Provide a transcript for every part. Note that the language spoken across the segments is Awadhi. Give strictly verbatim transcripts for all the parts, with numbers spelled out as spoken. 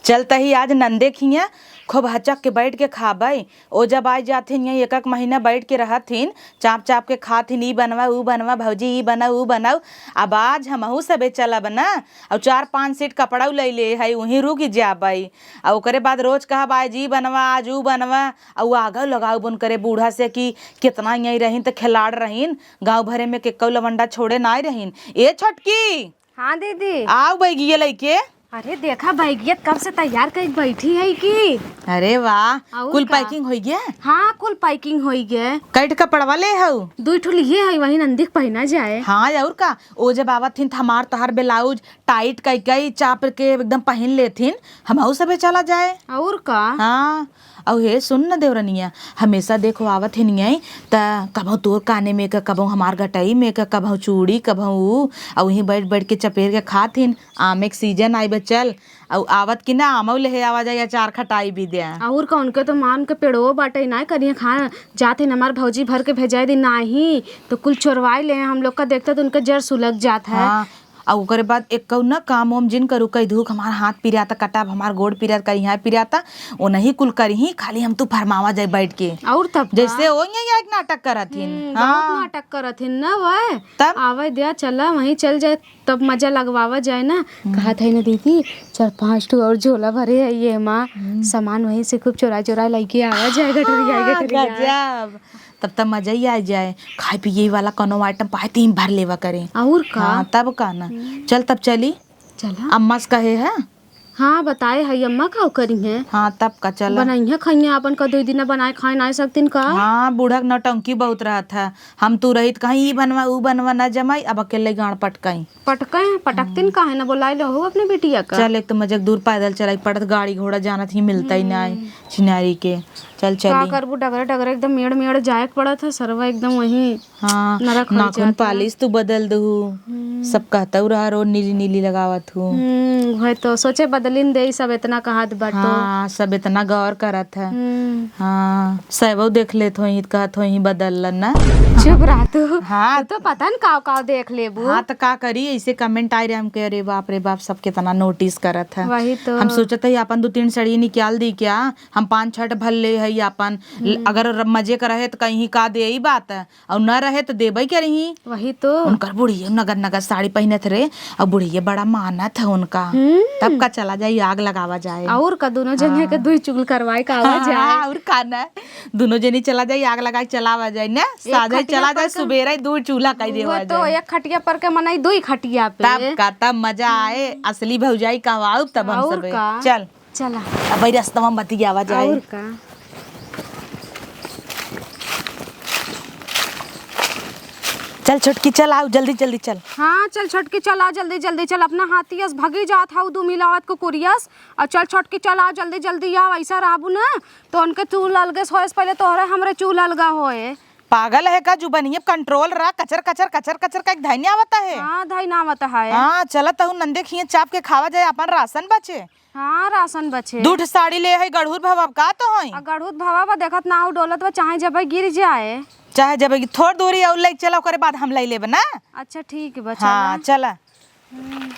चलत ही आज नंदे खिया खूब हचक के बैठ के खाबे। ओ जब आइ जाथिन, यहीं एक एक महीना बैठ के रहथिन, चाप चाप के खाथिन, "ई बनवा, ऊ बनवा, भौजी, ई बनव, ऊ बनव।" अब आज हमहू सबे चलब ना, अउ चार पाँच सेट कपड़उ लइ ले है, वहीं रुकि जाबे। अउ ओकरे बाद रोज कहब, "आज ई बनवा, आज ऊ बनवा।" अउ आगउ लगाउ बन करे बूढ़ा से कि केतना यहीं रहिन त खिलाड़ रहिन, गाँव भरे में केकउ लवंडा छोड़े नाहीं रहिन। ए छोटकी, हाँ दीदी। आउ बैगिया लइके। अरे देखा, बैगिया कब से तैयार कइ बैठी है कि। अरे वाह, अउर कुल का? Packing होइ गया? हाँ, कुल packing होइ गया। कई ठे कपड़वा ले हउ? दुइ ठो लिए है, वही नंदी के पहिना जाए। हाँ, अउर का? ओ जब आवत हिन त हमार तहार blouse tight कइ कइ चाप के एकदम पहिन लेथिन, हमहू सबे चला जाए। अउर का? हाँ, अउ हे सुन न देवरनिया, हमेसा देखो आवत हिन यहीं, त कबहुँ तोर काने में क, कबहुँ हमार गटई में क, कबहुँ चूड़ी, कबहुँ ऊ, अउ वहीं बैठ बैठ के चपेर के खात हिन। आमे के season आइ बा, चल, अउ आवत कि ना आमउ लेहे आवा जाए, अचार खटाई भी द्या। अउर का, उनके तो मान के पेड़वो बाटे, नाहीं करिहे खा, जात हिन हमार भौजी भर के भेजाइ दी, नाहीं तो कुल चोरवाइ ले, हम लोग का देखते तो उनके जर सुलग जात है। हाँ, अउ ओकरे बाद एक्कउ न काम वाम जिन करू, कहि दू हमार हाथ पिराता, कटाब हमार गोड़ पिराता, कहीं यहाँ पिराता, ओ नहीं कुल करिही, खाली हम तू फरमावा जाए बैठ के। अउर तब का? जैसे ओ यहीं एक नाटक करत हिन। हम्म, हाँ। बहुत नाटक करत हिन ना वह। तब? आवे द्या, चला वहीं चल जाए, तब मजा लगवावा जाए ना। हम्म। कहत है ना दीदी, चार पाँच ठो अउर झोला भरे है ये माँ, हम्म। सामान वहीं से खूब चोरा चोरा लइके आवा जाए, गठरिया, हाँ, गठरिया। गजब। तब त मजा ही आइ जाए। खाए पिए वाला कउनो item पाए त ही भर लेवा करें। अउर का? हाँ, तब का ना। हम्म। चल तब चली। चला। अम्मा से कहे है? हाँ, बताए है अम्मा का करिहे। हाँ, तब का चला। बनइहे खइहे आपन का, दुइ दिन बनाए खाए नाहीं सकतिन का? हाँ, बूढ़ा के नौटंकी बहुत रहत है। हम तू रहित कहीं ई बनवा, ऊ बनवा, न जमाई, अब अकेले गाँड़ पटकई। पटके, पटकतिन हम्म। काहे ना बोलाइ लेहु अपने बिटिया का? चल, एक तो मजे के दूर पैदल चलाई पड़त, गाड़ी घोड़ा जानत ही मिलता ही ना है, हम्म। छिनारी के। चल, का चली। करबू, डगरे, डगरे एकदम मेड़, मेड़ जाए के पड़त है, सरवा एकदम वहीं हाँ, नरक होइ नाखून जात है। पालिश तू बदल दहू, हम्म। सब कहतउ रहा रोज नीली, नीली लगावत हूँ। हम्म, वही तो सोचे बदलिन दे, सब इतना कहत बाटो। हाँ, सब इतना गौर करत है। हम्म। हाँ, सैबो देख लेत होई, कहत होई बदल ना। चुप रह तू। हाँ। तू तो पता न काव काव देख लेबू। हाँ, त का करी, ऐसे comment आए रहे हमके, "अरे बाप रे बाप, सब कितना notice करत है।" वही तो। हम सोचत है अपन दो तीन सड़ी निकाल दी क्या, हम पाँच छठ भर ले है अपन। हम्म। अगर र-, मजे का रहे त कहीं का दे ही बात है, और न रहे त देबे के रही। वही तो। उनकर बुढ़िया नगर नगर साड़ी पहिनत रहे, और बुढ़िया बड़ा मानत है उनका। हम्म। तब का चला जाई, आग लगावा जाए। और का, दोनों जने के हाँ। दुई चुगल करवाए का आवा हाँ, जाए। और का ना, दोनों जनी चला जाई, आग लगाए चलावा जाए ना, एक साझे खटिया चला पर जाए, के सुबेरे दो चूल्हा कई देवा वो तो जाए। एक खटिया पर के मनई दुई खटिया पे। तब का, तब मजा आए, हम्म। असली भौजाई कहवाऊ तब हम और सबे। का? चल। चला। अब भाई रस्तवा में बतियावा जाए। और का? चल छोटकी, चल आउ, जल्दी जल्दी चल। हाँ, चल छोटकी, चल आ, जल्दी जल्दी चल। अपना हाथी अस भगी जात हऊ दू मिलावत कुकुरियस। और चल छोटकी, चल आ, जल्दी जल्दी आव। ऐसा रहबू ना तो उनके चूल अलगे से होए से पहले तोहरे हमरे चूल अलगा होए। पागल है का? जुबनिया control रहा, कचर कचर कचर कचर का एक धैन्य आवता है। हाँ, धैन्य आवता है। हाँ, चलत हूँ नंदे खिए चाप के खावा जाए, अपन राशन बचे। हाँ, राशन बचे। दू ठे साड़ी ले है, गढ़ूर भवा का तो है। आ गढ़ूत भवा बा, देखत ना हो, डोलत बा, चाहे जब गिर जाए। चाहे जब थोड़ दूरी और ले चला, ओकरे बाद हम ले लेब ना। अच्छा, ठीक बा, हाँ, चला। चला। हम्म।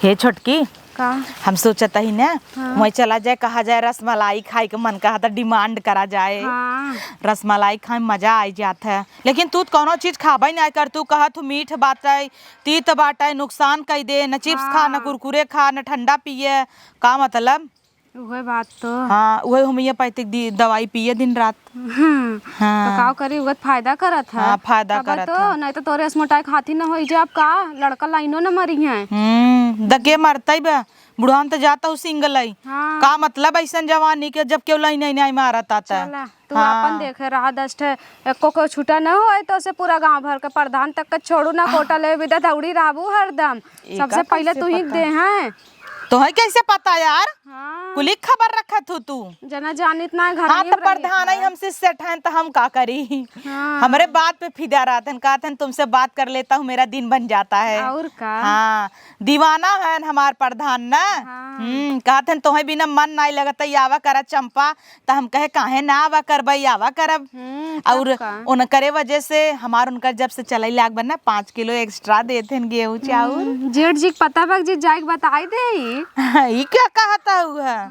हे छोटकी, का? हम सोचत ही ना, हाँ। वहीं चला जाए, कहा जाए रसमलाई खाए के मन कहा था, demand करा जाए। हाँ। रसमलाई खाए में मजा आई जात है, लेकिन तू त कौनो चीज खाबे ना कर, तू कहा तू मीठ बात है, तीत बाटे, नुकसान कई दे, न chips खा, न हाँ। कुरकुरे खा, न ठंडा पिए, का मतलब? उहे बात तो। हाँ, उहे होमियोपैथिक दी-, दवाई पिए दिन रात। हम्म, हाँ। तो काव करी, उगत फायदा करत है। हाँ, फायदा तब करत तो, है। नहीं तो तोरे अस मोटाई खाती न होई जाब का, लड़का लाइनो न मरी है। हम्म, दके मरतई बा, बुढ़ान तो जाता हूँ single आई। हाँ। का मतलब ऐसन जवानी के जब केहू लाइन नहीं मारत आता। चला। तू हाँ। आपन देखे रहा, दस ठे एको को छूटा न होए, तो से पूरा गांव भर के प्रधान तक के छोड़ू ना, कोटा ले विदा दौड़ी रहबू हरदम। एका सबसे पहले कैसे तू ही पता? दे हैं। तोहे कैसे पता यार? हाँ। कुली खबर रखत हो तू। जना जानित ना घर हाँ, में तो रहे प्रधान है। ही हमसे set हैं, तो हम का करी? हाँ। हमरे बात पे फिदा रहत हैं, कहत हैं, "तुमसे बात कर लेता हूँ, मेरा दिन बन जाता है।" और का? हाँ, दीवाना है हमार प्रधान ना। हाँ। हम्म, कहत हैं, "तोहे बिना मन नाई लगत है, आवा करा चंपा।" त हम कहे, "काहे ना आवा करबई, आवा करब।" हम्म, तब और का? उनकरे वजह से हमार उनकर जब से चलई लाग बा ना, पाँच किलो extra देत हन गेहूं चाउर। हम्म, जेठ जी के पता बा जी, जाइके बताई दे। ई क्या कहता हुआ?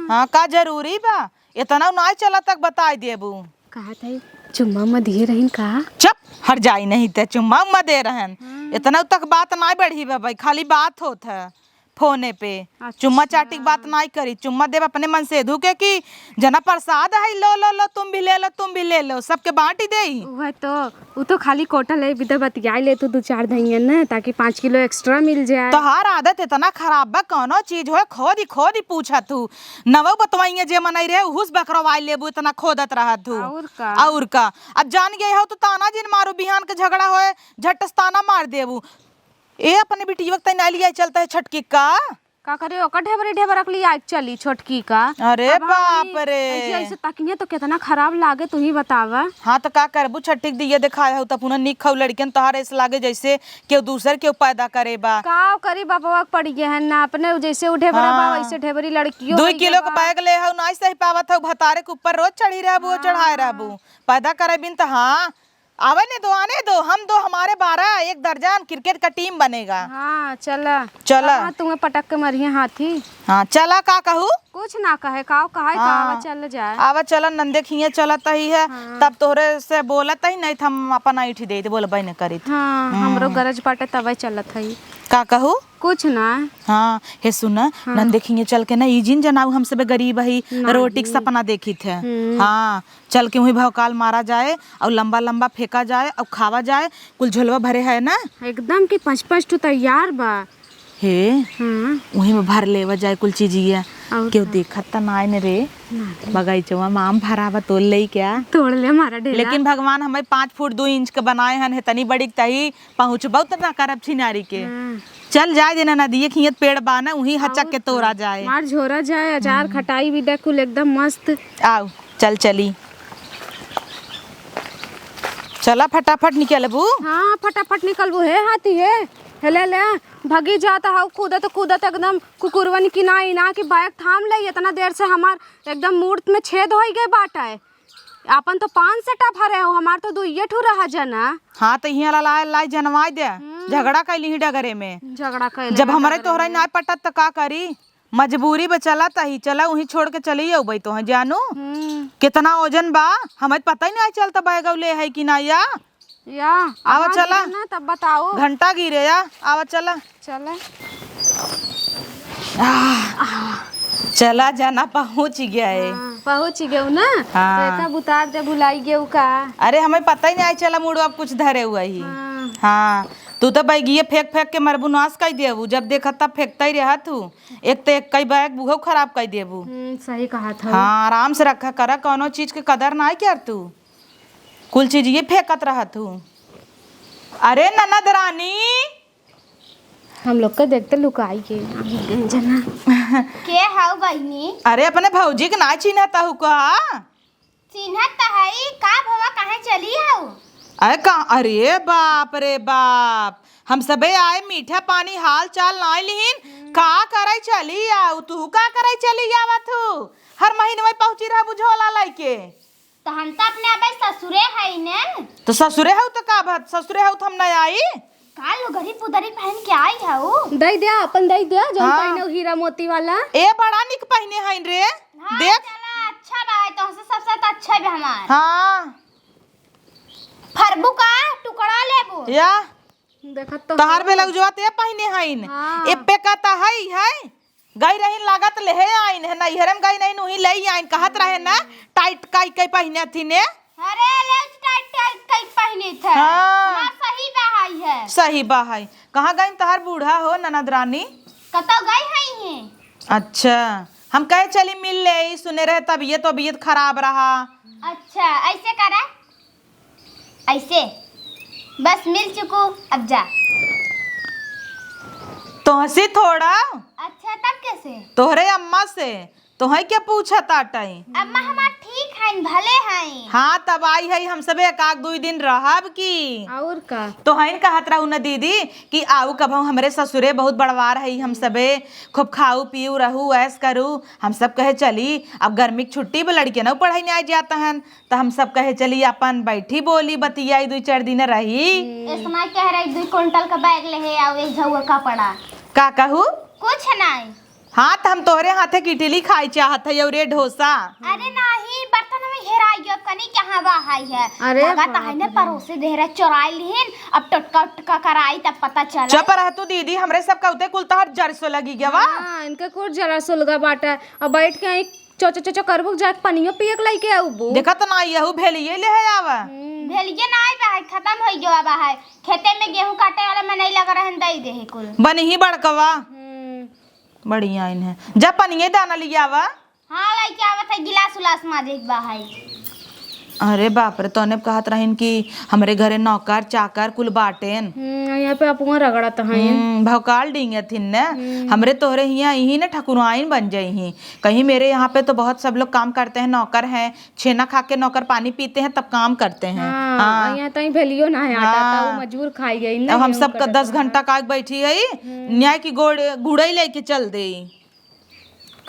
हाँ, का जरूरी बा? इतना नाई चला तक बताई देबू। कहत है, चुम्मा उम्मा दिए रहिन का? चुप, हर जाई नहीं ते, चुम्मा उम्मा दे रहन। हम्म। इतना तक बात नाई बढ़ी बा भाई, खाली बात होत है फोने पे। अच्छा। चुम्मा चाटी के बात नाई करी, चुम्मा देब अपने मन से धुके कि जना प्रसाद है, लो, लो, लो, तुम भी ले लो, तुम भी ले लो, सबके बांटी देई। वह तो उ तो खाली कोटल है, बिदा बतियाई ले तू दू चार धइयन न, ताकि पाँच किलो extra मिल जाए। तोहार आदत इतना खराब बा, कौनो चीज होए, खोदी खोदी पूछत हू। नवौ बतवइया जे मनई रहे, उहुस बकरवाई लेबू, इतना खोदत रहत हू। और का? और का? अब जान गए हो तो ताना जिन मारू, बिहान के झगड़ा होए, झट से ताना मार देबू। ए, अपने बिटिया के तैं ना लिया चलता है छटकी का? का करे, ओकर ढेबरी ढेबरक लिया के चली छोटकी का। अरे अब हम बाप ई रे। ऐसे, ऐसे तकिया तो कितना खराब लागे, तू ही बतावा। हाँ, तो का करबू, छट्टी के दिया देखाए हो, तब उन्हें निक खाऊ लड़कियन तोहार ऐसे लागे जैसे केहू दूसर केहू पैदा करे बा। का करी, बाबा के पड़ी गए हैं ना, अपने जैसे उ ढेबरा बा, हाँ। वैसे ढेबरी लड़कियों दुई है किलो के बा। बैग ले हो, नाई सही पावत हो, भतारे के ऊपर रोज चढ़ी रहबू, हाँ, चढ़ाए हाँ। रहबू, पैदा करे बिन तो। हाँ, आवे ने दो, आने दो, हम दो, हमारे बारह, एक दर्जन, cricket का team बनेगा। हाँ, चला। चला। कहाँ तुम्हें पटक के मरिए हाथी? हाँ, चला, का कहू? कुछ ना कहे, का कहे, का हाँ। आवा चल जाए। आवा चला, नंदे खिए चलत ही है, हाँ। तब तोहरे से बोलत ही, नहीं तो हम अपन ऐठी देत, बोलबे न करित। हाँ, हम्म। हमरो गरज बाटे, तबे चलत ही। का कहू? कुछ ना। हाँ, हे सुना, हाँ। नंदे खिए चल के ना, ई जिन जनाऊ हम सब गरीब ही, ना रोटी के जी। सपना देखित है। हम्म। हाँ, चल के वहीं भौकाल मारा जाए और लंबा लंबा फेंका जाए और खावा जाए, कुल झोलवा भरे है ना। एकदम कि पाँच पाँच ठो तैयार बा। हे, हाँ। वहीं में भर लेवा जाए कुल चीजिया। और केहू का? देखत त नाय न रे। ना रे। बगीचवा में आम भरा बा, तोड़ ले क्या? तोड़ ले हमारा ढेला। लेकिन भगवान हमें पाँच फुट दो इंच के बनाए हन, इतनी बड़ी तही पहुँचबो त ना करब छिनारी के। हाँ। चल जाए देना नदिये खियत पेड़ बा ना, वहीं हचक और के तोड़ा का? जाए। मार झोरा जाए, अचार हम्म। खटाई भी दे कुल एकदम मस्त। आओ। चल चली। चला फटाफट निकलबू। हाँ, फटाफट निकलबू। हे हाथी हे, हे ले ले, भगी जात हऊ कूदत कूदत एकदम कुकुरवन की ना, इना की बैग थाम ले। इतना देर से हमार एकदम मूर्त में छेद होई गए बाटे। आपन तो पान सटा भरे हो, हमार तो दुइये ठू रहा जना। हाँ, तो हियाँ ला लाए, लाए जनवाई दे। हम्म। झगड़ा कैली ही डगरे में। झगड़ा कैले जब ही हमरे डगरे तोहरा में। ना पटत त का करी? मजबूरी बा, चला तही, चला उहीं छोड़ के चली अउबई तोहे जानू। हम्म। कितना ओजन बा, हमें पता ही नहीं चलता बैग ले है कि ना या। या, आवा आवाज चला। गिरे ना, तब बताओ। घंटा गिरे या, आवा चला। चला। आह, चला जाना पहुँच गया है। हाँ, पहुँच गयो ना? हाँ। तो एक अब उतार दे, भुलाई गयो का? अरे हमें पता ही नहीं चला, मुड़वा कुछ धरे हुआ ही। हाँ। हाँ, तू तो बैगिये फेंक फेंक के मरबू नाश कर देबू, जब देखत तब फेंकता ही रहत हूँ। एक तो एक कई बैग बुहौ खराब कर देबू। हम्म, सही कहा था। हाँ, आराम से रखा करा, कौनो चीज के कदर ना कर तू, कुल चीज ये फेंकत रहत हूँ। अरे ननद रानी, हम लोग का देखते लुकाई के जना। के हाउ बहिनी? अरे अपने भौजी के ना चिन्हत हऊ का? चिन्हत त हई, का भवा काहे चली आऊ? अरे का, अरे बाप रे बाप, हम सबे आए मीठा पानी हाल चाल नाई लिहिन, का करे चली आऊ? तू का करे चली आवत हू? हर महीने में पहुँची रहबू झोला लइके। त हम त अपने अबे ससुरे हई ने। त ससुरे हऊ त का बात, ससुरे हऊ त हम न आई? का लुगरी पुदरी पहन के आई हऊ? दई द्या, अपन दई द्या, जौन हाँ। पहिने हीरा मोती वाला। ए बड़ा निक पहिने हईन रे। हाँ, देख। चला, अच्छा बा, तोहसे सबसे त अच्छा बा हमार। हाँ। फरबू का टुकड़ा लेबू? या। देखत तो तहार हो। ब्लाउजवा ते पहिने हईन। हाँ। एप्पे का त हई, हई। गई रहीन लागत लेहे आइन है, नैहरम गई नहीं, उहीं ले आइन, कहत रहे ना, टाइट काई काई पहिने थी ने। अरे, ले टाइट टाइट काई पहिने थे। हाँ। हमार सही बहाई है। सही बहाई। कहाँ गईन तहार बूढ़ा हो, ननद रानी? कतौ गई हई हैं। अच्छा, हम कहे चली मिल ले, सुने रहे तबीयत, तबीयत खराब रहा। अच्छा, ऐसे करा। ऐसे, बस मिल चुकू, अब जा। तोहसे थोड़ा। अच्छा, तब कैसे? तोहरे अम्मा से। तोहे के पूछत आटई? अम्मा हमार ठीक हईन, भले हईन। हाँ, तब आई है, हम सबे एक आध दुई दिन रहब की। और का? तोहन कहत रहू न दीदी कि आऊ कबहू हमरे ससुरे, बहुत बड़वार है हम सबे, खूब खाऊ पीऊ रहू, ऐश करू। हम सब कहे चली, अब गर्मी की छुट्टी बा, लड़के न पढ़ाई नहीं आ जाता हन, त हम सब कहे चली अपन बैठी बोली बतियाई, दुई चार दिन रही। ऐसना कह रही, दुई कुंटल का बैग लेहे आऊ, एक झउआ कपड़ा। का कहू? कुछ नहीं। हाँ, त हम तोहरे हाथे के इडली खाए चाहत है, अउर ये डोसा। अरे नाही, बर्तन में हेराई गयो, कनी कहाँ बा हाई है। अरे लगा त बाप है ने रे। परोसे देहरा चोराई लिहिन, अब टोटका उटका कराई तब पता चला। चुप रह तू दीदी, हमरे सब का उते कुल तहर जर सो लगी गया वा। हाँ, इनके कुल जरा सुलगा बाटा। अब बैठ के आई चो चो चो चो करबू, जाके पनियो पिए के लइके आउबू। देखत ना यहू भेलिए ले है आवा। हम्म। भेलिए ना आई बा है, खत्म हो गया बा है। खेते में गेहूं काटे वाला में नहीं लगा रहन, दई दे है कुल। बनी ही बड़कवा। हम्म। बढ़िया इन है। जा पनिये दाना लियावा। हाँ, लइके आवत है, गिलास उलास माजे के बा है। अरे बाप रे, तोने कहत रहिन कि हमरे घरे नौकर चाकर कुल बाटेन। हम्म, यहाँ पे अपुआ रगड़त हैं। हम्म, भौकाल डींगे थिन ने। हम्म। हमरे तोहरे हियाँ यही ने ठकुराइन बन जाई ही। कहीं मेरे यहाँ पे तो बहुत सब लोग काम करते हैं, नौकर हैं, छेना खा के नौकर पानी पीते हैं तब काम करते हैं। हाँ, हाँ। यहाँ तई भेलियो ना है आटा, हाँ। तब मजूर खाई गई ना, अब हम गेहूं सब का कटत दस रहा। घंटा का बैठी है, हम्म। न्याय की गोड़ गुड़ई लेके चल दे।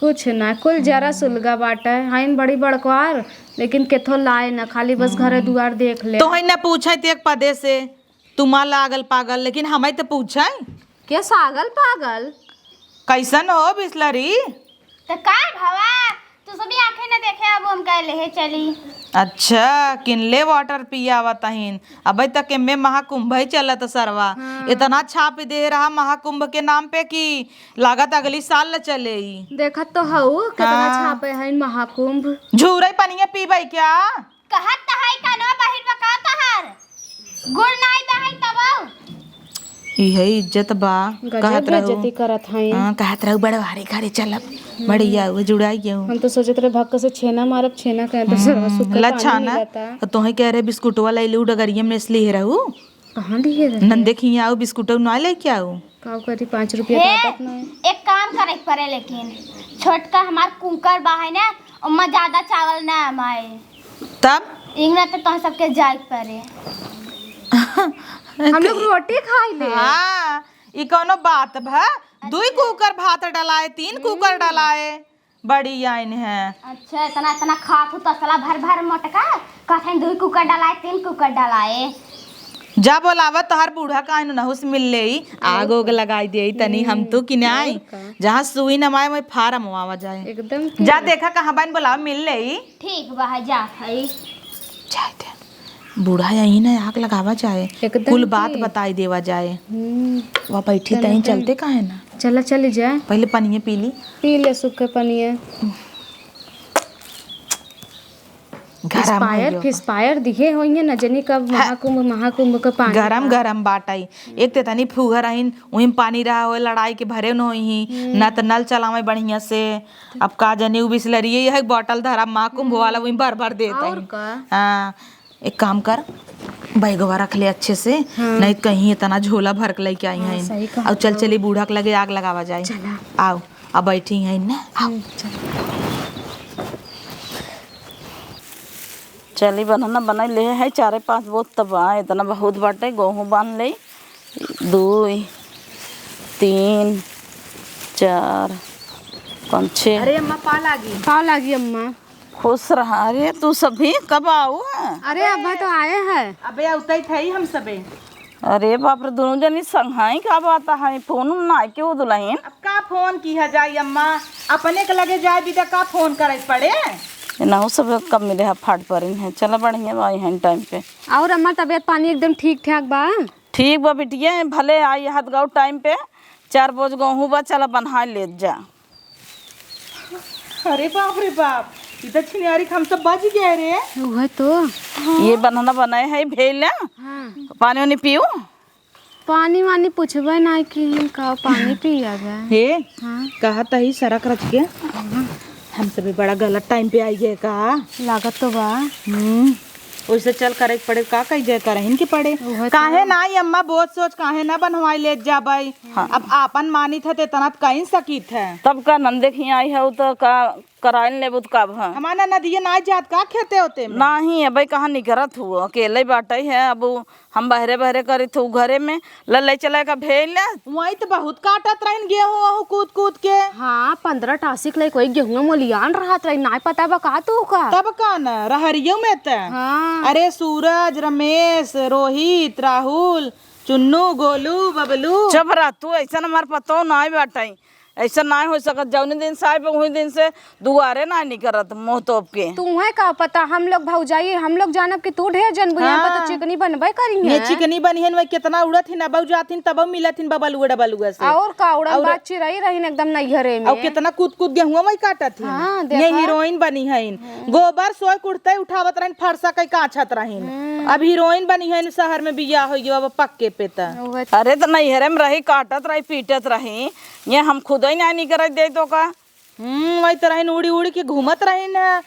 कुछ ना, कुल जरा सुलगा बाटे, हईन बड़ी बड़कवार, लेकिन केथो लाए ना, खाली बस घरे दुआर देख ले। तो हई ना पूछे ते एक पदे से, तू माँ लागल पागल, लेकिन हमें तो पूछे। के सागल पागल? कैसन हो बिसलरी? तो का भवा, तू सभी आंखें न देखे, अब हम कह ले चली। अच्छा, किनले वाटर पिया आवत हईन। अबे तक एमे महाकुंभ ही चलत सरवा। हाँ। इतना छाप दे रहा महाकुंभ के नाम पे कि लागत अगली साल ल चले ई। देखत तो हऊ, कितना हाँ। छापे है महाकुंभ। झूरे पनिया पीबे क्या? कहत त है कानवा बाहिर बा का तहार? गुड़ नाई बा है तब। इहे इज्जत बा। गजब कहत रहू। बेइज्जती करत हई। हाँ, कहत रहू बड़वारी घरे चलब। हम्म। बढ़िया हुए, जुड़ाई गए हूँ। हम तो सोचत रहे भक्क से छेना मारब, छेना कहे तो सरवा हम्म, सुक्का पानी लच्छा ना। मिलता। तो तोहे कह रहे बिस्कुटवा ले लू, डगरिया में से लिए रहू। कहाँ लिए रहे? नंदे खिया आऊ, बिस्कुटवा ना लेके आऊ। का करी, पाँच रुपया हे, का आदत ना है। एक काम करे के पड़े, लेकिन छोटका हमार कुकर बा है ना, ओमा ज्यादा चावल ना हमारे। तब? इंगना तो तोह सबके जाए के पड़े। हम लोग रोटी खाई ले। हाँ, ई कौनो बात भा? दुई अच्छा। कुकर भात डलाए, तीन कुकर हम्म। डलाए, बड़ी आइन है। अच्छा, इतना, इतना खात हूँ तसला भर भर मोटका, कहते हैं दुई कुकर डलाए, तीन कुकर डलाए। जा बोलावा, तोहर बूढ़ा का आइन नहुस मिल ले, आग ओग लगाई दे तनी हम हम्म, तो कि नहीं? और का? जहाँ सुई न माए, वहीं फार्म आवा जाए। एकदम जा ठीक। देखा कहाँ बाइन, बोलावा, मिल ले। ठीक बा, जा भाई। जाए दे। बूढ़ा यही ना आग लगावा जाए, एकदम कुल बात की। बताई देवा जाए। हम्म। वह बैठी तनी तहीं तनी। चलते काहे ना? चला, चली जाए। पहले पनिया पी ली। पी ले सूखे पनिया। गरम हो एक्सपायर, गयो। एक्सपायर दिहे होइए ना, जनी कब है। महाकुंभ, महाकुंभ का पानी गरम, बा। गरम बाटई। एक ते तनी फुहर आइन, वहीं पानी रहा होए, लड़ाई के भरे न होई ही, हम्म। ना त नल चलावे बढ़िया से। अब का जाने उ बिसलरिये यह बॉटल धरा, महाकुंभ हम्म। वाला वहीं भर भर देता और ही। का? हाँ। एक काम कर, बैगवा रख ले अच्छे से, हाँ। नहीं त कहीं इतना झोला भर के लेके आई हाँ, हैं। सही कहा। अब चल, चली बूढ़ा के लगे आग लगावा जाए। चला। आओ, अब बैठी हैं ना, आओ। हम्म, चल। चली बनना बनाई ले है, चारे पाँच बोत तब आ, इतना बहुत बाटे, गेहूँ बांध ले, दुई, तीन, चार, पाँच, छः। अरे अम्मा, पाव लागी। पाव लागी अम्मा। खुश रहा। अरे, तू सभी कब आऊ है? अरे, अबे तो आए हैं। अबे, उतई थे हम सबे। अरे बाप रे, दोनों जनी संघाई का बात है, फोन उन ना के वो दुल्हन। अब का फोन की है जाई अम्मा, अपने के लगे जाए बिदा का फोन करे पड़े? इनहु सब कब मिले है, फाट परिन है। चला बढ़िया बा, आई हैं टाइम पे। और अम्मा तबीयत पानी एकदम ठीक ठाक बा? ठीक बा बिटिया, भले आई हाथ गाँव टाइम पे, चार बोझ गेहूँ बा, चला बन्हा लेत जा। अरे बाप रे बाप, ई त छिनारी के हम सब बच गए रे। उहे तो। ये बनना बनाए है भेल ना? हाँ। पानी वानी पीऊ? पानी वानी पूछबे ना कि हम का पानी पिया जाए। हे, हाँ। कहा तही सरक रच के। हाँ। हम सभी बड़ा गलत टाइम पे आई गए का? लागत तो बा। हम्म, वैसे चल करे के पड़े, का कही जाए, करहिन के पड़े। उहे तो। काहे ना आई अम्मा, बोझ सोझ काहे ना बनवाई लेत जाबई? हाँ। अब आपन मानित है, त इतना त कहीं सकित है। तब का नंदे खिया आई है, उ तो का कराइन लेबू त का भा? हमार ननदिया ना जात का खेते होते में? नाही, अबे कहाँ निकरत हुआ, अकेले बाटे है, अब उ हम बहरे बहरे करित हूँ घरे में, लल्ले चले का भेल ले। वही त बहुत काटत रहिन गेहूं वहूं कूद कूद के। हाँ, पन्द्रह टासिक ले कोई गेहूं मोलियान रहत रही, नाय पता बा का तू का? तब का न, रहरियो में त। हाँ। अरे सूरज, रमेश, रोहित, राहुल, चुन्नू, गोलू, बबलू। चुप रह तू, ऐसा हमार पतो नाय बाटे। ऐसा नाहीं होइ सकत, जौने दिन से आए बा, वही दिन से दुआरे नाहीं निकरत मुँह तोप के। तुहैं का पता, हम लोग भौजाई, हम लोग जानब कि तू ढेर जनबू, यहाँ पर तो हाँ। चिकनी बनबे करी ये है। चिकनी बनी है, वही कितना उड़त ही ना, बऊ जात ही, तबऊ मिलत ही बबलुआ डबलुआ से। और का उड़न और बाज चिरई रही एकदम नैहरे में। और कितना कूद कूद गेहुआ वही काटत ही। हाँ, ये देखा। हीरोइन बनी है। गोबर सोय कुड़ते उठावत रहिन, फरसा कई काछत रहिन। हम्म। अब हीरोइन बनी है, शहर में बियाह होइ गयो, अब पक्के पे त। उहे। अरे त नैहरे में रही, काटत रही, पीटत रही, ये हम खुदे नाहीं निकरे दे तो का? हम्म, वही त रहिन, उड़ी उड़ी के घूमत रहिन है।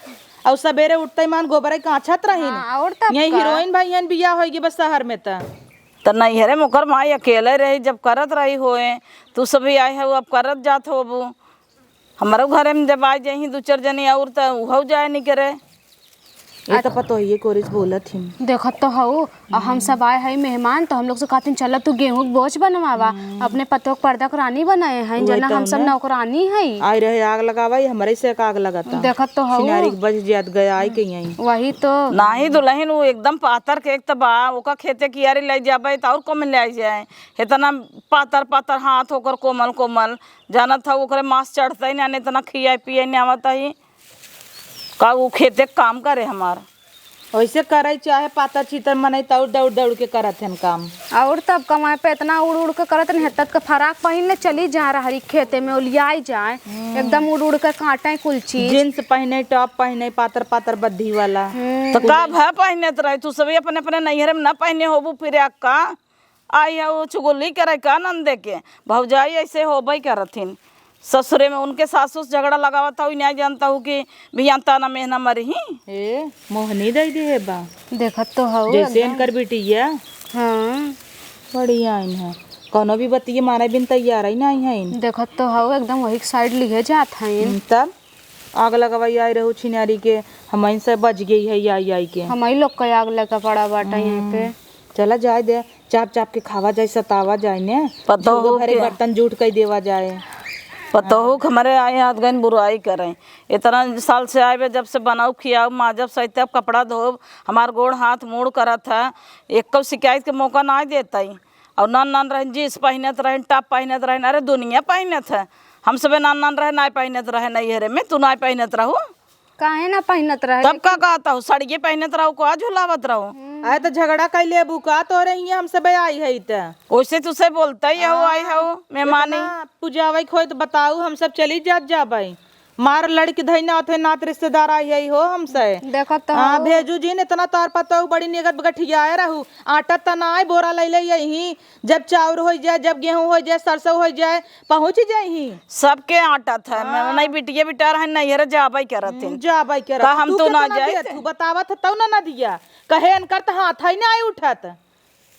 और सबेरे उठते मान गोबर काछत रहिन। हाँ, और तब ये का? हीरोइन भइयन बियाह होइ गए बस शहर में त। त नैहरे में ओकर माई अकेले रही, जब करत रही होए, तू सभी आए हो, अब करत जात होबू। हमरो घरे में जब आ जाही दू चार जनी और त उहौ जाए नहीं करे। ये त अच्छा। पतोहिए कोरिस बोलत हिन। देखत तो हऊ, आ हम सब आए हई मेहमान, तो हम लोग से कहतिन, "चल तू गेहूं के बोझ बनवावा।" हम्म। अपने पतोह के पर्दा के रानी बनाए हैं, वही जना तो हम सब ना। नौकरानी हई। आए रहे आग लगावा, ये हमरे से एक आग लगाता। देखत तो हऊ। छिनारी के बच जात गया, आई के यहीं। वही तो। नाही दुलहिन, वो एकदम पातर के एक त बा, ओका खेते कियारी ले जाबे, त और कम ले आई जाए। इतना पातर पातर हाथ ओकर कोमल कोमल, जानत हऊ ओकरे मांस चढ़ते ही ना, इतना खियाए पिए नहीं आवत ही। का उ खेते के काम करे हमार? वैसे करे चाहे पातर चीतर मनई त दौड़ दौड़ के करत हन काम। और तब कमाए पे इतना उड़ उड़ के करत नहीं, तब के फराक पहिन ले चली जा रहरी खेते में ओलियाई जाए, हम्म। एकदम उड़ उड़ के काटे कुल चीज। जींस पहिने, टॉप पहिने, पातर पातर बद्धी वाला। हम्म। तो का भा पहिनत रहे तू सभी अपने अपने नैहरे में ना पहिने होबू फिर का? आई है वो चुगली करे का नंदे के? भौजाई ऐसे होबे करथिन। ससुरे में उनके सासू से झगड़ा लगावत हऊ, नहीं जानत हऊ कि बियान ताना मेहना मरही। ए, मोहनी दे दे है बा। देखत तो हऊ जैसे एकदम। इनकर बिटिया। हाँ। बड़ी आइन है। कौनो भी बतिये माने बिन तैयार ही नहीं है इन। देखत तो हऊ एकदम वही के साइड लिहे जात हैं। हम्म, तब? आग लगवाई आई रहू छिनारी के, हमइन से बच गई है आई आई के। हमही लोग के आग लगा पड़ा बाटे यहाँ पे। हम्म, चला जाए दे, चाप चाप के खावा जाए, सतावा जाए ने। पतोहू झोंगे भरे के बर्तन जूठ कई देवा जाए। पतोहू के हमरे आए हाथ गइन बुराई करें। इतना साल से आए बे, जब से बनाऊ खियाऊ, माजब सहिते, अब कपड़ा धोब, हमार गोड़ हाथ मूड़ करत है, एको शिकायत के मौका ना देता ही। और नन नन रहन, जींस पहिनत रहन, टॉप पहिनत रहन, अरे दुनिया पहिनत है। हम सबे नन नन रहे, नाय पहिनत रहे, नैहरे में तू नाय पहिनत रहू। काहे ना पहिनत रहे? तब का कहत हऊ, सड़िये पहिनत रहू, का झुलावत रहू? हम्म। आए तो झगड़ा कई लेबू का, तोरे हियाँ हम सबे आई है त। ओइसे तुसे बोलते ही हऊ, हाँ, आई हऊ, मेहमानी। इतना पुजावे के होई तो बताऊ, हम सब चली जात जाबे। मार लड़की धइना होते नात रिश्तेदार आई है हो हमसे। देखत तो हाँ, हऊ। भेजू जिन, इतना तार पतऊ बड़ी निगत गठियाए रहू। आटा त नाय, बोरा लैले यही। जब चाउर होइ जाए, जब गेहूं होइ जाए, सरसों होइ जाए, पहुँच जाइही। सबके आटत है, हाँ। नहीं बिटिया बिटा रहे, नैहरे जाबे करत हम्म, हैं। जाबे करत। का हम तू तो ना केतना जाइत? देत हू, बतावत है तब ना, ना दिया। कहे इनकर त हाथ ही नाय उठत।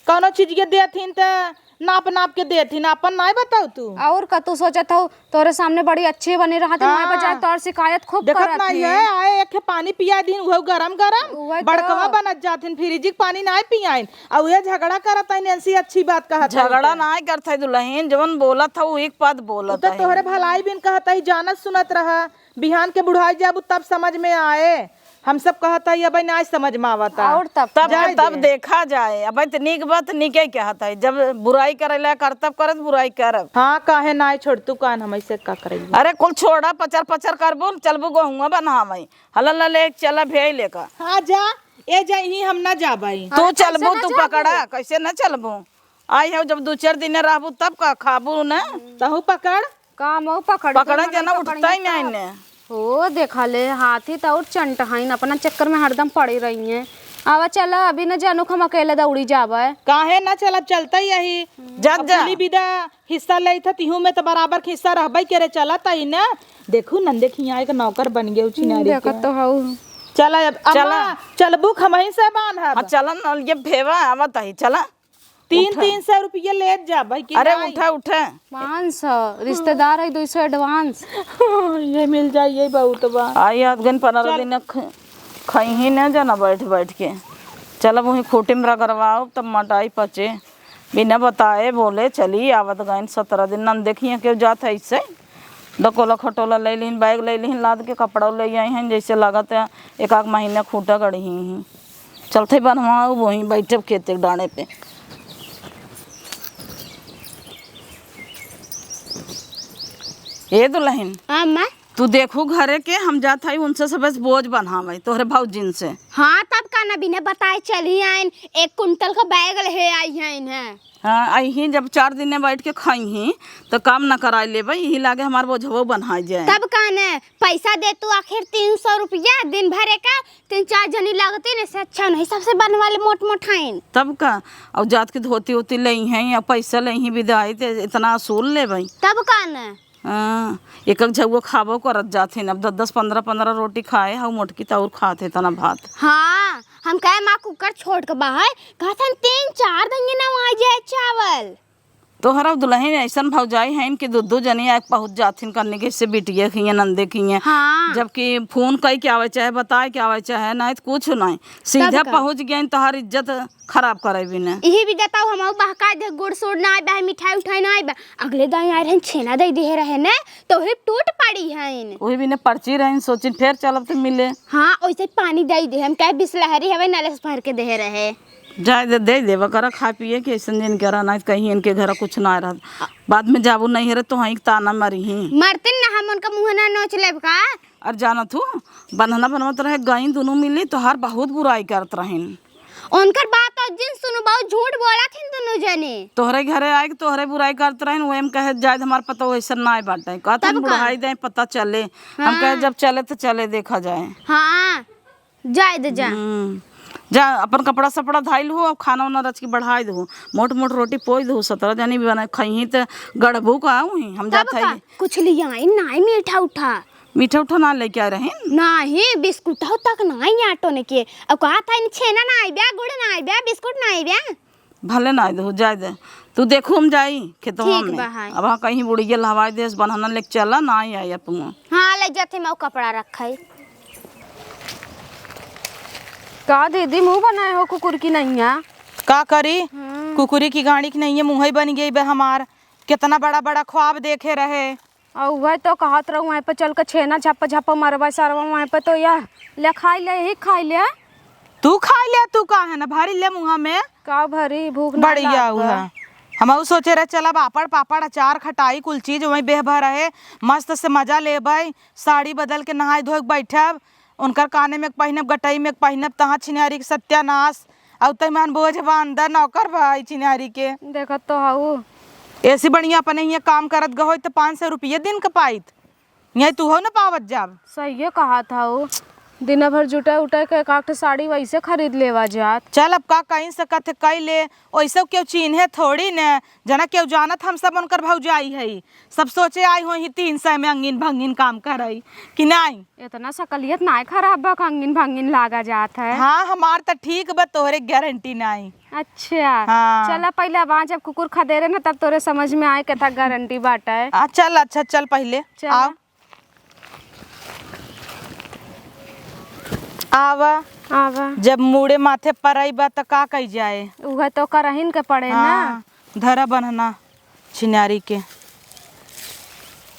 कौनो चीज के देथिन त नाप नाप के देथिन, आपन नाय बताऊ तू। और का तू सोचत हऊ, तोरे सामने बड़ी अच्छी बनी रहत है, वहाँ पर हाँ। जाए तोर शिकायत खूब देखत करत नाय ही। है, आए एक पानी पिया दिन, उहे गरम गरम, उहे तो। बड़कवा बनत जाथिन, फ्रिज के पानी नाय पियाइन, और ये झगड़ा करत है, नैन्सी अच्छी बात कहत है झगड़ा तो। नाय करत है दुलहिन, जवन बोलत है, उ एक बात उ बोलत तो है। तोहरे भलाई बिन कहत है, जानत सुनत रहा, बिहान के बुढ़ाई जाबू तब समझ में आए। हम सब कहत हई, अबे नाय समझ में आवता। और तब तब, जाए तब दे। देखा जाए। अबे त नीक बात नीके कहत हई। जब बुराई करे ला करतब करत बुराई करब। हाँ, काहे नाय छोड़ तू कान हम ऐसे का करई? अरे कुल छोड़ा, पचर पचर करबू, चलबू गोहुआ बनावे। हलल ले चला भेई लेकर। हाँ जा, ए जाई ही हम ना जाबई। तू अरे कैसे चलबू, ना तू जाबू? पकड़ा, कैसे ना चलबू? आई हो जब दू चार दिन रहबू तब का खाबू ना? तहू पकड़। का मऊ पकड़ पकड़ा के जना मने उठता ही पकड़ी नहीं का? ने। ओ, देखा ले, हाथी त और चंट हईन, अपना चक्कर में हरदम पड़ी रही हैं। आवा चला, अभी न जानू हम अकेले दौड़ी जाबे। काहे ना चलब, चलता ही यही। जा, अब जा। कुली विदा हिस्सा लेत ह, तिहू में त बराबर के हिस्सा रहबे करे, चलत ही ना। देखू नंदे खिया एक नौकर बन गए छिनारी के। देखत तो हऊ। चला अब, चला। अम्मा, चलबू खमही से बांधब। हाँ, चला न, ये भेवा आवत ही, चला। तीन, उठा। तीन सौ रुपये लेत जा भाई, कि अरे, नाई? उठा, उठा। पाँच सौ, रिश्तेदार है, दो सौ advance। ये मिल जाए, ये बहुत बा। आई आध गन पन्द्रह चल। दिन ख-, खइही न जना बैठ, बैठ के। चल, अब वहीं खूंटी में रगड़वाओ, तब मोटाई पचे। बिना बताए बोले चली आवत गइन सत्रह दिन। नन देखिए केहू जात है इससे। डकोला खटोला ले लिहिन, बैग ले लिहिन, लाद के कपड़ा ले आई हैं, जैसे लागत है एक आध महीना खूंटा गढ़ी ही। चलते बनवाओ, वहीं बैठब खेते के डाँड़े पे। ए दुलहिन, हाँ, अम्मा। तू देखू घरे के, हम जात हई उनसे सबसे बोझ बन्हावै, तोहरे भौजिन से। हाँ, तब का ना, बिना बताए चली आइन, एक कुंटल का बैग लेहे आई हैं इन्हें। हाँ, अइहीं जब चार दिन में बैठ के खइहीं, तो काम न कराइ लेबै, इही लागे हमार बोझवो बन्हाइ जाए। तब का ना, पैसा दे तू आखिर तीन सौ रुपया दिन भरे का, तीन चार जनी लगती न, से अच्छा नहीं, सबसे बनवा ले मोट मोट हइन। तब का, अउ जात के धोती ओती लेइहीं, अउ पैसा लेइहीं बिदाई, ते इतना असूल लेबै। तब का ना। हाँ, एक एक झउआ खाबो करत जात हइन। अब दस दस, पन्द्रह पन्द्रह रोटी खाए हउ मोटकी, त अउर खात है तना भात। हाँ, हम कहे माँ कुकर छोट के बाहर, कहत हन तीन चार दिन के नवाई जाए चावल। तोहरा दुलहिन ऐसन भौजाई हइन कि दू दू जनी आके पहुँच जाथिन करने के, से बिटिया खिए, नंदे खिए। हाँ। जबकि फोन कई के आवे चाहे बताए के आवे चाहे, नहीं तो कुछ नहीं, सीधा तब का? पहुँच गइन, तोहार इज्जत खराब करे बिना। इही भी देता हूँ, हमहू बहका दे, गुड़ सुड़ ना आइबा, मिठाई उठाई ना आइबा। अगले दाई आए रहन, छेना दे दिहे रहे ने, तो ही टूट पड़ी हइन। वही बिना पर्ची रहन, सोचिन फेर चलब तो मिले। हाँ, ओइसे पानी दे दे, हम कहे बिसलहरी हवे, नलस भर के दे रहे। जाए दे, दे देबा करा, खा पिए के ऐसन दिन करा, ना कहीं इनके घर कुछ ना रहत। बाद में जाबू नहीं रहे तो वहीं ताना मरी ही। मरतिन ना हम उनका मुँह ना नोच लेब का? और जानत हूँ, बन्हना बनवत रहे, गई दुनू मिली, तोहार बहुत बुराई करत रहिन। उनकर बात तो जिन सुनू, बहुत झूठ बोलत हिन दुनू जने। तोहरे घरे आए के तोहरे बुराई करत रहिन, वही में कहे जाए हमार पतोह ऐसन नाय बाटे। कहत तब हन का? बुढ़ाई दे पता चले। हम हाँ। कहे जब चले तो चले, देखा जाए। हाँ, जाए दे जा। हम्म। जा अपन कपड़ा सपड़ा धाइल हो, अब खाना उना रच के बढ़ाई दो। मोट मोट रोटी पोई दो, सतरह जनी भी बना खइहीं त गढ़बू का हुई। हम तब जात का? हई। कुछ लियाई नाई मीठा उठा। मीठा उठा ना लेके आए रहे? नाही, बिस्कुट हो तक नाई आटो ने के। अब कहा था इन छेना ना आइब्या, गुड़ ना आइब्या, बिस्कुट ना आइब्या। भले ना दो, जाए दे। तू देखू हम जाई खेतवा ठीक में। बा, हाय। अब हाँ कहीं बुढ़िया लहवाई देस, बन्हना लेके चला, ना आई आई अब तू। हाँ, ले जाते मैं वो कपड़ा रखा है। का दीदी मुँह बनाए हो कुकुर की नैया? का करी? हम्म। कुकुरी की गाड़ी की नैया मुँह ही बन गई बे हमार। कितना बड़ा बड़ा ख्वाब देखे रहे। और वह तो कहत रहू, वहीं पे चल के छेना झप झप मरबा सरवा, वहीं पे तो यह ले खाई ले, ही खाई ले। तू खाई ले, तू का है ना भरी ले मुँह में। का भरी, भूख ना बढ़िया लाग हुआ। बा। हम ऊ सोचे रहे चलब पापड़, पापड़, अचार, खटाई, कुल चीज वहीं बेह भर रहे, मस्त से मजा लेबै, साड़ी बदल के नहाए धोए के बैठब, उनकर काने में एक पहिनब, गटई में एक पहिनब, तहाँ छिनारी के सत्यानाश। अउ तै मान बोझ बा अंदर, नौकर बा ई छिनारी के। देखत तो हऊ। ऐसी बढ़िया अपने हियाँ काम करत गहो त पाँच सौ रुपये दिन के पाइत, यहीं तू हो न पावत जाब। सहिए कहा था ऊ, दिन भर जुटे उटे के एक आठ साड़ी वैसे खरीद लेवा जात। चल अब का कहीं सकत है, कई ले, ओइसे केहू चीन्हे थोड़ी न, जना केहू जानत हम सब उनकर भौजाई हई। सब सोचे आई होई तीन सौ में अंगिन भंगिन काम करई कि नाई। इतना सकलियत नाई खराब बा, अंगिन भंगिन लागा जात है। हाँ, हमार त ठीक बा, तोहरे गारंटी नाई। अच्छा। हाँ। चला पहिले अब जब कुकुर खदेरे ना तब तोरे समझ में आए केथा गारंटी बाटे। आ, चल, अच्छा, चल पहिले। चल। आओ। आवा। आवा। जब मूड़े माथे पर आई बा त का कही जाए? उहे तो करहिन के पड़े ना। हाँ, धरा बन्हना छिनारी के।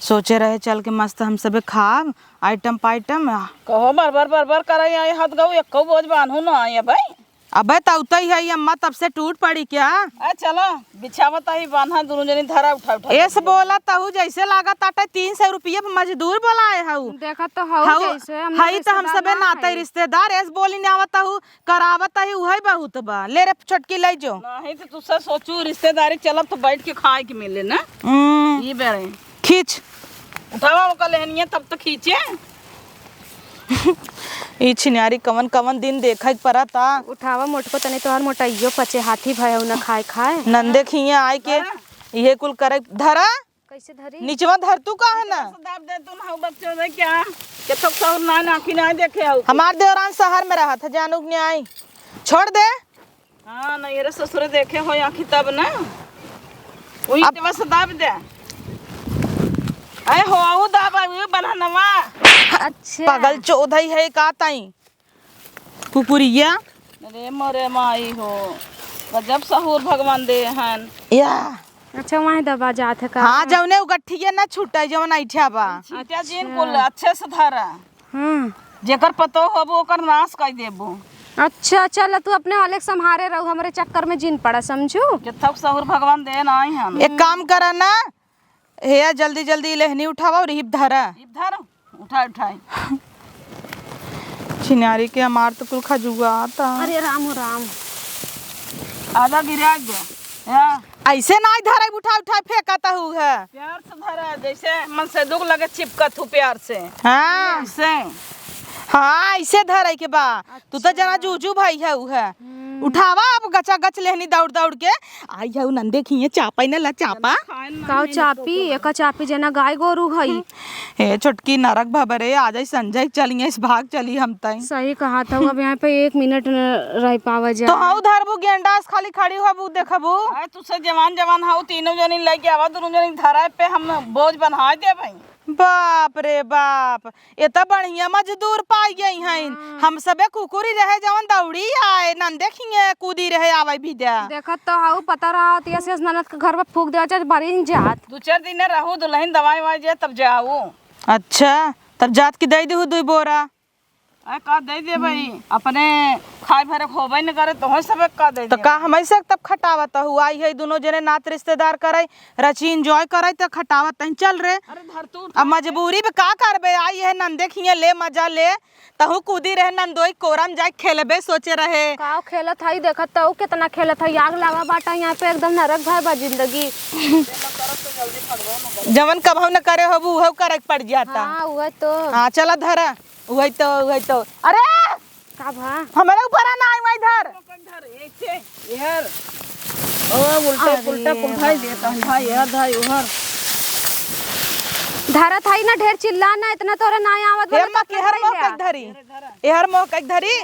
सोचे रहे चल के मस्त हम सबे खाब, आइटम पाइटम। कहो बर बर बर बर करई आई हाथ गऊ, एको बोझ बान्हू ना आई भाई। अबे तौतई है ये अम्मा, तब से टूट पड़ी क्या? आ चलो, बिछावत ही बान्हा, दुनू जनी धरा उठा उठा। एस बोला तहु जैसे लागत आटे तीन सौ रुपये पे मजदूर बोलाए हऊ। देखत तो हऊ हऊ, जैसे हम हई लोग तो हम रिश्तेदार सबे ना नाते हई। रिश्तेदार, एस बोली ना आवत हऊ, करावत ही उहे बहुत बा। ले रे छोटकी ले जो। नहीं तो तुझसे सोचू रिश्तेदारी चलब तो बैठ के खाए के मिले ना। हम्म। ई बेरे। खींच। उठावा ओकर लेहनिया तब तो खींचे। ई छिनारी कवन कवन दिन देखे के परता। उठावा मोटको, तनी तोहर मोटाइयो पचे, हाथी भय हो न खाए खाए। नंदे खिया आए के हाँ। इहे कुल करे। धरा। कैसे धरी? निचवा धर तू का है ना? दाब दे तू ना, बच्चों ने क्या? के थोक सहूर ना, ना, आँखी ना देखे हो। हमार देवरान शहर में रहत है, जानू के नहीं आई। छोड़ दे। हाँ, ना, ये रे ससुरे देखे हो आँखी तब ना। वही अब बस दाब दे। अरे हो, वो दाब, वो बन्हनवा। अच्छा। पागल चोदई है का ताई? कुकुरिया। अरे मोरे माई हो, गजब सहूर भगवान दे हन। या। अच्छा, वहीं दबा जात है का? हाँ, जौने उ गठिया ना छूटे, जौन ऐठा बा। छीटा जिन अच्छा। कुल अच्छे से धरा। हाँ। जेकर पतोह होबो, ओकर नाश कर देबो। अच्छा, चल, तू अपने वाले के संभारे रहू, हमरे चक्कर में जिन पड़ा, समझू? के थक सहूर भगवान दे ना आई हम। एक काम करा ना, हे, जल्दी जल्दी लेहनी उठावा और इब धरा। इब धर, उठाए उठाए। छिनारी के हमार तो कुल खजुआ आता। अरे राम हो राम। आधा गिरा गया। या। ऐसे नाहीं धराई, उठा उठा फेंकत हूँ है। प्यार से धरा, जैसे मन से दुख लगे चिपकत हूँ प्यार से। हाँ। ऐसे। हाँ, ऐसे धराई के बा। तू तो जना जूजू भाई है उ है। हम्म। उठावा अब गचा गच लेहनी दौड़ दौड़ के। आई है उ नंदे खिए चापा ही न ला चापा। काव चापी, एका चापी जना गाय गोरू हई। ए छोटकी नरक भबरे, आ जाई संजय चलिए इस भाग चली हम तई। सही कहा था, अब यहाँ पे एक मिनट न रह पावा जाए। तो हाँ धरबू गेंडास खाली खड़ी होबू देखबू। अरे तुझसे जवान जवान हाउ तीनों जनी लेके आवा, दोनों जनी धरा पे हम बोझ बना दे भाई। बाप रे बाप, ये तो बढ़िया मजदूर पाई गई हैं। हाँ। हम सबे कुकुरी रहे जवन दौड़ी आए, नंदे खिए कूदी रहे आवे भी दे। देखत तो हाउ पता रहा होती ऐसे ननद के घर में फूक देवा चाहे बरिन जात। दो चार दिन रहू दुल्हन दवाई वाई जे तब जाऊ। अच्छा, तब जात की दे दू दुई बोरा। अरे का दे दे भाई, अपने खाए भरे होबे न करे, तोहे सब का दे तो दे। का हम ऐसे तब खटावत हु, आई है दोनों जने नात रिश्तेदार करे, रची enjoy करे तो खटावत तहीं चल रे। अरे धर तू अब मजबूरी में का करबे, आई है नंदे खिए ले मजा ले, तहु कूदी रहे नंदोई कोरम जाए खेलबे सोचे रहे। का खेलत हई, देखत तो कितना खेलत हई, आग लगा बाटा यहाँ पे, एकदम नरक भर बा जिंदगी। जवन कभौ न करे होबू, उहौ करे के पड़ जाता। हाँ, उहे तो। हाँ, चला धरा। उहे तो, उहे तो। अरे! का भा? हमरे ऊपर ना आई, वही धर। ऐसे, यार। ओ, उल्टा, अरे। उल्टा कुल धाई देता है, धाई, यार, धाई, उहर। धरत हई ना, ढेर चिल्ला ना, इतना तोरे ना आवत हे बा, अम्मा, तो केहर धर मोह लिया। कई धरी? एहर मोह कई धरी?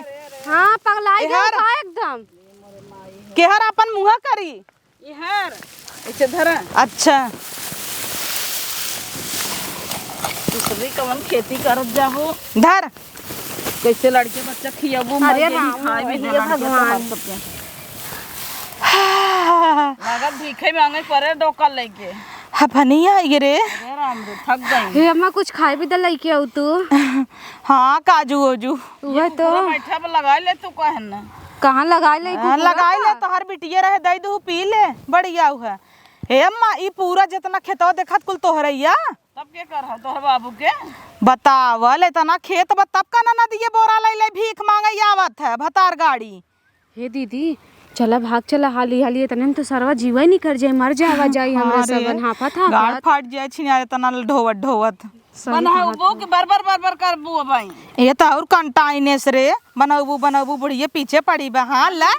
हाँ, पगलाई गया एहर? का एकदम? केहर अपन मुँह करी? इहर, ऐसे धरा। अच्छा। दूसरी कवन खेती करत जाबो? धर। कैसे लड़के बच्चा खियाबो, मर अरे जाई, राम, खाए भी हे देना के भगवान। तोहार सबके। लागत भीखे मांगे परे डोका लेके। हफनिया ये रे। अरे राम रे, थक गई। हे अम्मा, कुछ खाए भी दे लइके आऊ तू। हाँ, काजू ओजू। उहे तो। पूरा बैठा पे लगा ले तू, कहे न। कहाँ लगा ले, हाँ, कुकुरा लगा ले, का? तोहर बिटिया रहे, दे दू, पी ले, बढ़िया उहे। हे अम्मा, ई पूरा जितना खेतवा देखत कुल तोहरैया? तब के कर हो तोहर बाबू के? बतावल, इतना खेत बा, तब का ना नदिये बोरा ले ले भीख मांगे आवत है, भतार गाड़ी। हे दीदी, चला भाग चला हाली हाली, इतने में तो सरवा जीवा ही निकर जाए, मर जावा जाई हमरे हाँ रे, सबन, हाफत गाड़ हाफत। फाट जाए छिनार इतना ढोवत ढोवत। सही बनहबू कहत कि बर बर बर बर करबू भाई? ये तो और कंटाइनेस रे, बनहबू बनहबू बुढ़िए पीछे पड़ी बा। हाँ ला,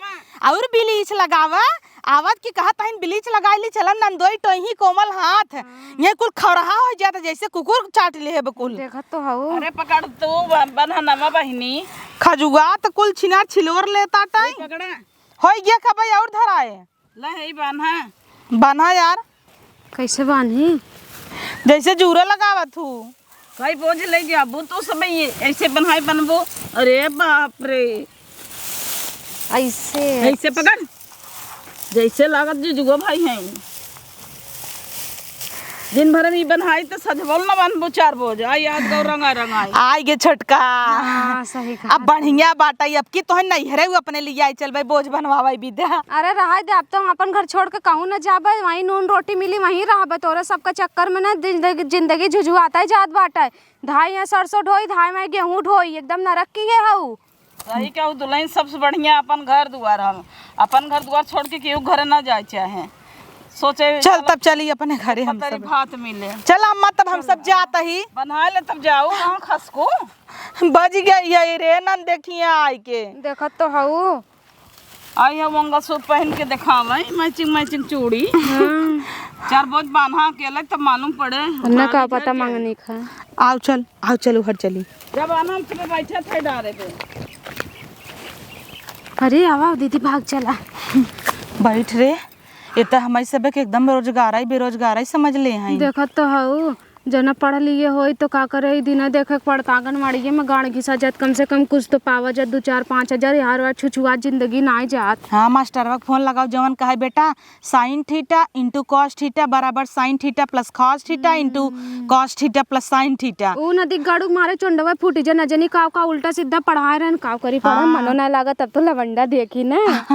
और ब्लीच लगावा, आवत की कहत हइन ब्लीच लगाई ली, चलन नंदोई टोही कोमल हाथ। हाँ। ये कुल खरहा हो जाता जैसे कुकुर चाट ले है बकुल। देखत तो हऊ। अरे पकड़ तू ब-, बन्हा नमा बहिनी। खजुआ त कुल छिनार छिलोर लेता टाई। पकड़ा। होई गया खबई और धराए। ले, हे बान्हा। बान्हा यार। कैसे बान्ही? जैसे जूरा लगावत हूँ। कई बोझ ले जाबू तू सब ये ऐसे बन्हाई बनबू। अरे बाप रे। ऐसे। ऐसे पकड़। जैसे लागत जुजुआ भाई हैं। दिन भर में ई बन्हाई त सजबोल न बनबू चार बोझ। आई याद गौ रंगा रंगाई। आई गे छोटका। हाँ, सही कहा। अब बढ़िया बाटा, अब की तोहन नैहरे उ अपने लिए आई चल भाई, बोझ बनवावे विद्या। अरे रहाई दे, अब तो हम अपन घर छोड़ के कहूँ न जाबे, वहीं नून रोटी मिली, वहीं रहबे। तोरे सबका चक्कर में ना जिंदगी, जिंदगी झुझुआता ही जात बाटे। धाई यहाँ सरसों ढोई, धाई में गेहूँ ढोई, एकदम नरक की है हऊ। सही कहू दुल्हन, सबसे बढ़िया अपन घर दुआर हम, अपन घर दुआर छोड़ के केहू घरे ना जाए चाहे। सोचे चल तब चली अपने घरे हम पतरी सब। भात मिले। चल अम्मा, तब हम सब जात ही। बना ले तब जाऊ, कहाँ खसको। बज गई है रे नन, देखिए आई के। देखत तो हऊ। आई है मंगलसूत्र पहन के देखावे, matching matching चूड़ी। हाँ। चार बोझ बान्हा के अलग तब मालूम पड़े। उन्हें का पता मंगनी खा। आओ चल, आओ चल उहर चली। जब आना उतरे बैठे थे डारे पे। अरे आवा दीदी, भाग चला। बैठ रे, ये तो हमारी सब के एकदम बेरोजगार है, बेरोजगार है समझ ले हैं। देखत तो हऊ, जना पढ़ लिए होई तो का करे, ई दिना देखे के पड़ता आंगनवाड़िये में गाड़ घिसा जात, कम से कम कुछ तो पावा जात, दू चार पाँच हजार, यार वार छुछुआ जिंदगी नाई जात। हाँ, मास्टरवा के फोन लगाओ, जवन कहे, "बेटा, sine theta into cos theta बराबर sine theta plus cos theta into हम्म। Cos theta plus sine theta।" ऊ नदी गाड़ू मारे चोंडवा फूटी जे, न जनी का, का उल्टा सीधा पढ़ाए रहन, का करी, पढ़े हाँ। मनो ना लागत, तब तो लवंडा देखी ना।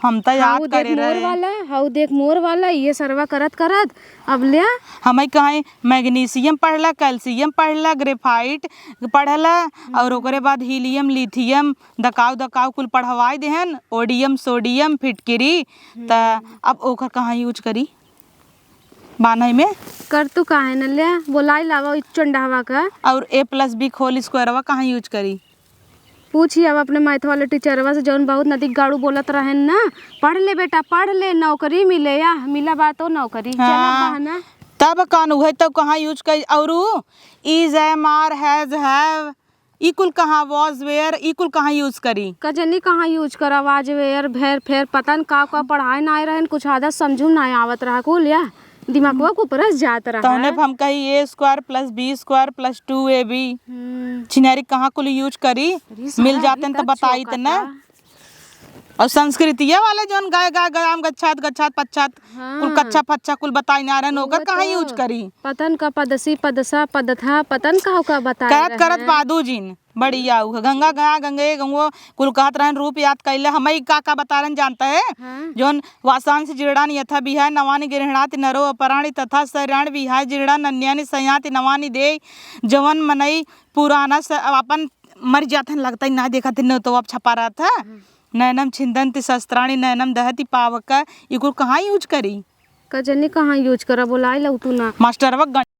हम तो हाँ, याद ऊ देख करे मोर रहे। वाला, हाँ, ऊ देख मोर वाला, ये सरवा करत करत अब ले। हमई कहीं मैग्नीशियम पढ़ला, कैल्शियम पढ़ला, ग्रेफाइट पढ़ला, और ओकरे बाद हीलियम, लिथियम, दकाऊ दकाऊ कुल पढ़वाई देहन, ओडियम, सोडियम, फिटकिरी। त अब ओकर कहाँ यूज करी? बान्हई में। कर तू काहे न ले, बोलाई लावा इ चंडावा का। और ए प्लस बी होल स्क्वायरवा कहाँ यूज करी? पूछी अब अपने मैथ वाले टीचरवा से, जौन बहुत नदी गाड़ू बोलत रहेन ना। पढ़ ले बेटा, पढ़ ले, नौकरी मिले या मिला बा तो नौकरी। चला हाँ, बहना। तब कौन उहे तो कहाँ यूज करी? और is, am, are, has, have, ई कुल कहाँ, वॉज, वेयर, ई कुल कहाँ यूज करी? कजनी कहाँ यूज करा, वॉज, वेयर, भेर, फेर, पता न का का पढ़ाए ना आए रहन, कुछ आदत समझू ना आवत रहा कुल या। दिमागवा के ऊपर से जात रहा। तौने पे हम कही A square plus B square plus two A B. हम्म। छिनारी कहाँ कुल यूज करी? अरे, मिल सारा जाते न तो अभी तक बताई त ना। चौकता। और संस्कृतिया वाले जौन गाय गाय गयाम गच्छात गच्छात पच्छात हाँ। कुल कच्छा फच्छा कुल बताई ना रहन, ओकर वो कहाँ तो यूज करी? पतन का पदसी पदसा पदथा पतन का का बताए करत करत रहे। पादू जिन। बढ़िया, उ गंगा गया, गंगे गंगो कुल कहत रहन, रूप याद कैले। हमई का का बता रहन जानता है? हाँ। जौन वासांश जीर्णानि यथा विहाय नवानि गृह्णाति नरो अपराणि तथा शरीराणि विहाय जीर्णान्यानि संयाति नवानि देय। जवन मनई पुराना से अब अपन मर जात हन, लगता ही ना देखत ही, न तो अब छपा रहत है। हम्म। नैनम छिंदंति शस्त्राणि नैनम दहति पावक, ई कुल कहाँ यूज करी? कजनी कहाँ यूज करा, बोलाई लऊ तू ना। मास्टरवा गण-